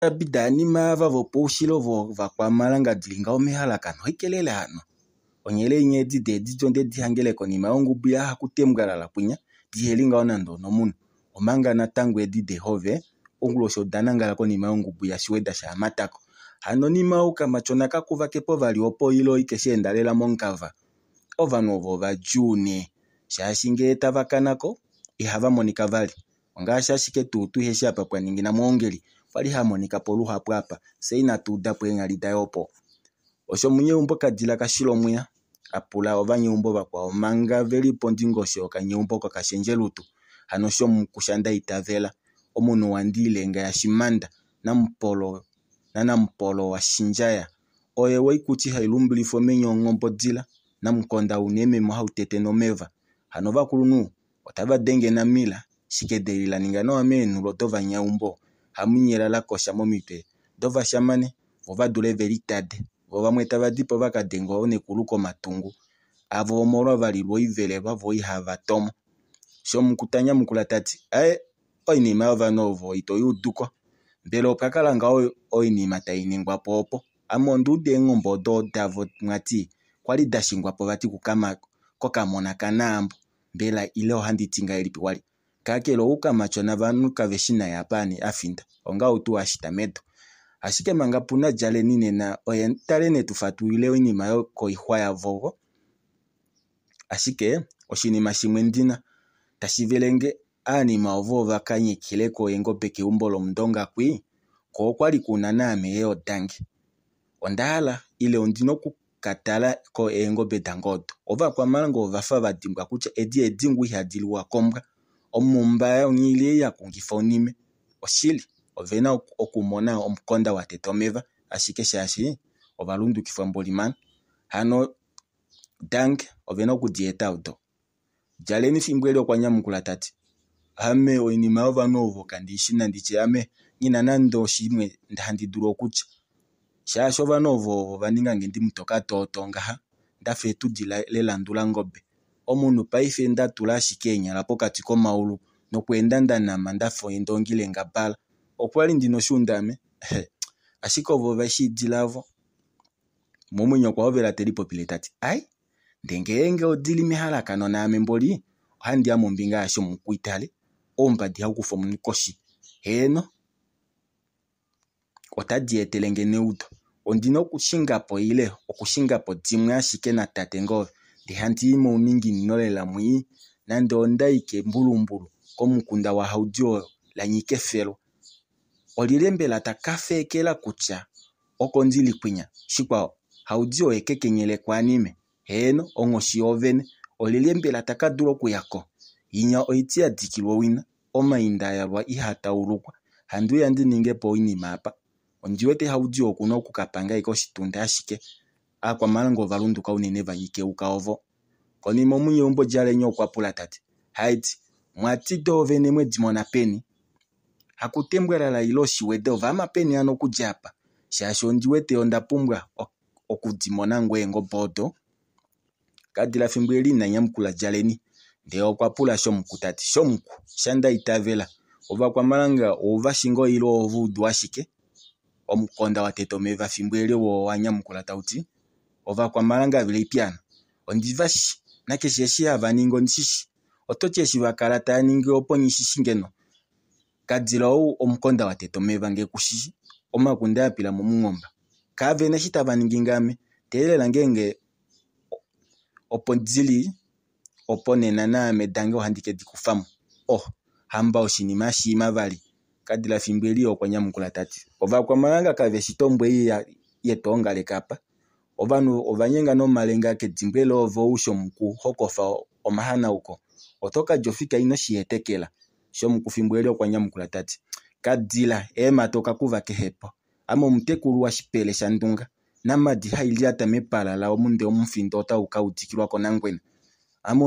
Daanima ava vopoushilo vovakwamalanga dili ngaho mehalakano oikelele hano. Onghele inya edi deedidi onde di hangele konima yongubu yaHakutembwalala kwinya diheli ngaho nande onomunhu. Omanga natango edi dehove onguloshi oda nangala konima yongubu yaShiweda shaHamatako. Hano nima ou kamatyona kakuva kepo vali opo ile oike sheenda lela momukava. Ovanhu ovo ovadjuu nee shaashi ngee tava kana ko ihava monika vali. Ongaashi ashike tuu tuheshi apa pwa ningina mwoongeli kwali ha monika po luhapu apa fye inatu uda po eenghali daye opo. Osho omunyeumbo Kadila Kashilomwiya a pula ovanyeumbo vakwao manga ve li pondingosho yokanyeumbo kokashendjelutu hano shomukusha Ndaitavela omunhu waNdiilenga yaShimanda naNamupolo waShindjaya oye woikuti hai lumbulifa omenye onghombodila namukonda una eememo hau tete nomeva. Hano ovakulunhu otava denge Namila shike la ninga nawa meenhulo dovanyaumbo hamunyela la kosha momitwe dovashamane vo va dule ve litade vo vamwe tava dipo va ka denge oonekulu komatungu avo omolwa va lilwa oivelelwa vo ihava tomo. Shomuku ta nyamukula tati aye oinima yovanhu ovo ito yuuduko mbela opwa kala ngaho oinima tai ningwa po opo. Ame onda uda eengombe odo davo mwati kwali da shingwa po vati kokamona kanaambo mbela ile ohandi ti ngahelipi wali. Kakele ou kamatyona vanhu kave shi naye apa a finda ongaho tuu a shita medo. Ashike manga puna djaleni nena oye tale ne tu fatulule oinima yokoixwa yavo. Ashike oshinima shimwe ndina tashi velenge aanima ovo va ka nyekileko eengobe keumbo lomundonga kwi ko okwali kuna naame yeeodange. Onda hala ile ondina oku ka tala ko eengobe dange odo. Ovakwamhalanga ova fa va dimbwa kutya edi eedingu ihadi liwa kombwa. Omumba yonghili ya kungifa onime. Oshili ovena okumona omukonda wa teta omeva ashike shaashi ova lundukifwa mbolimana. Hano dange ovena okudi eta odo. Djaleni fimbo eli okwa nyamukula tati ame oinima yovanhu ovo kandi shi nanditye ame nghi nande oshimwe handi dulu okutya. Shaashi ovanhu ovo ova ninga nge ndimutoka tootoo ngaha ndafa etudi lelandulangobe. Omunhu paife nda tula ashike eenyala pokati komaulu nokweenda nda nama ndafa endongi lengabala. Okwali ndina oshuunda ame ashike ovo veshi idila vo. Momwenyo okwa hovela te lipopile tati ai ndee ngeenge odili mehalakano naame mboli ohandi ya mombinga yasho mukwitale oumbadi hau kufa omunhu koshi. Heeno otadi etele nge neudo. Ondina okushinga po ile okushinga po dimwe ashike natate ngoo ndee handi i mouninginino lela mwii nande onda i kembulumbulu komukunda waHaudiwo la nyika efelo. Olyelye mbela ta ka feekela kutya oko ndili kwinya? Shikwao, Haudiwo oye kekenyele kwaanime. Heeno, onghoshi yoovene. Olyelye mbela ta ka dula okuya ko? Inya oiti ya dikilwa owina, omainda a yalwa ihaa taulukwa. Handi uya ndi ninge po oinima apa. Ondi wete Haudiwo oku na oku ka panga ashike oshitunda ashike. Aakwamhalanga ova lunduka unene va nyikeuka ovo. Konima omunyeumbo Djaleni okwa pula tati, Haiti, mwati doovene mwe di mona peni? Hakutembwalala ile oshiwede ova ama peni hano okudja apa? Shaashi ondi wete onda pumbwa oku di mona ngoo eengobe odo. Kadila fimbo eli ina nyamukula Djaleni. Ndee okwa pula Shomuku tati, Shomuku, sha nda itavela, ovakwamalanga ouva shi ngoo ile ova udu ashike? Omukonda wa teta omeva fimbo eli wo owa nyamukula tau ti, Ovakwamalanga velipi hano? Ondi va shi, nakeshe eshi hava ningi ondi shi shi. Oto ti eshi va kala tava ningi opo nghi shi shi ngeno? Kadila ou omukonda wa teta omeva ngee kushi omakunde a pila momungomba. Kavena eshi tava ningi ngame. Teelela ngeenge opo dili opo nena naame dange ohandi ke di kufa mo. Oh, hamba oshinima hashiima vali. Kadila fimbo eli okwa nyamukula tati, Ovakwamalanga kave shi tombwe ei yetwoongaleka apa. Ovanhu ova nyenga nomalenga kedimbwe loove ou shomuku hokofa omahanauko. Oto ka lya ofika ino shi hetekela. Shomuku fimbo eli okwa nyamukula tati, Kadila eemhata okakuva kehepo. Ame omutekulu waShipele shaNdunga. Namadi hai lyata mepala laomunde omufindo otau ka udikilwa kOnangwena. Ame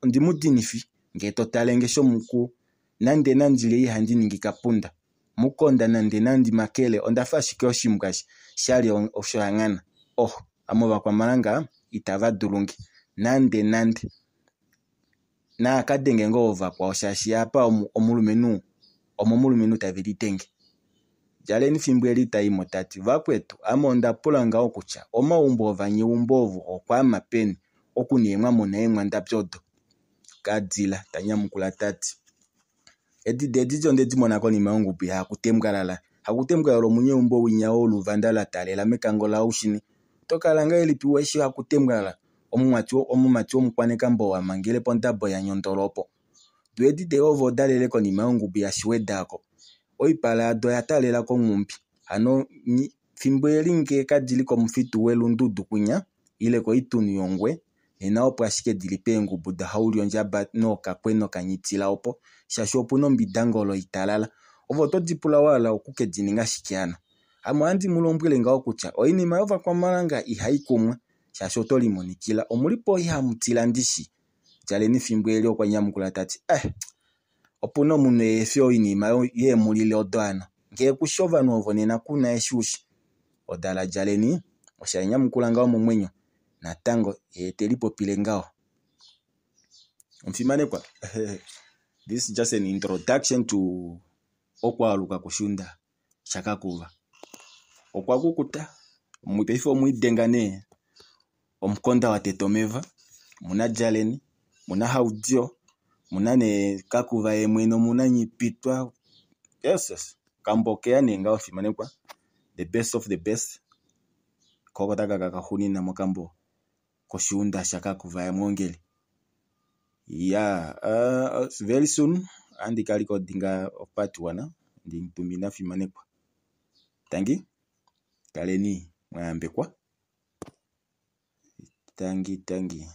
ondimudinifi ngee to tale nge shomuku nande nandilye ihandi ningi kapunda. Mukonda nande nandi makele onda fa ashike oshimbwa sha li oshohanghana. Oh, ame ovakwamalanga itava dulu nge nande nande. Naa ka denge ngoo ovakwao shaashi apa omomulumenhu tave lidenge. Djaleni fimbo eli ta i mo ta ti, Vakwetu, ame onda pula ngaho kutya omaumbo ovanyeumbo ovo okwaama peni, oku nee mwa mona eemwandabi odo? Kadila ta nyamukula ta ti, Edi deedidi onde di mona konima yongubu yaHakutembwalala. Hakutembwalala omunyeumbo winya woluvanda la taalela mekango laUshini. Oto kala ngahelipi uheshi Hakutembwalala, omumati womukwanekambo oo a mangele pondabo yaNyondolo opo? Do eedi deehova oda lele konima yongubu yaShiwedaako. Oipala yado oya taalela konghumbi. Hano fimbo eli ngee kadi li komufitu welundudu kwinya ile koituni yongwe, nena opo ashike di li peengubu daHaulyondjaba nookakwe nokanyitila opo, shaashi opu na ombidangolo italala. Ove oto di pula wa hala oku ke di ninga shike hano? Ame ohandi mu lombwele ngaho kutya oinima yOvakwamhalanga ihai kumwa, shaashi oto limonikila. Omu li po ihamu tila ndishi? Djaleni fimbo eli okwa nyamukula ta ti, Eh, opu na omunhu ehe fi oinima yeemulile odo hano? Ngee ku shi ovanhu ovo nena ku na eshi u shi. Odala Djaleni osho a nyamukula ngaho momwenyo natango yee te lipopile ngaho. Omufimanekwa, this is just an introduction to okwaaluka kushuunda shakakuva. Okwa kukuta, paife omwiidenga nee omukonda wa teta omeva, omuna Djaleni, omuna Haudio, omuna nee Kakuva ye mwene, omuna Nghipitwa. Yes, yes. Kambo okeya nee ngaho omufimanekwa. The best of the best. Koko taka ka kaxuunina mokambo koshiunda shaKakuva yaMwoongeli. Yeah, very soon ohandi ka likodinga opart 1 ndi tumina fimanekwa. Tangi, kaleni mwa yambekwa. Tangi, tangi.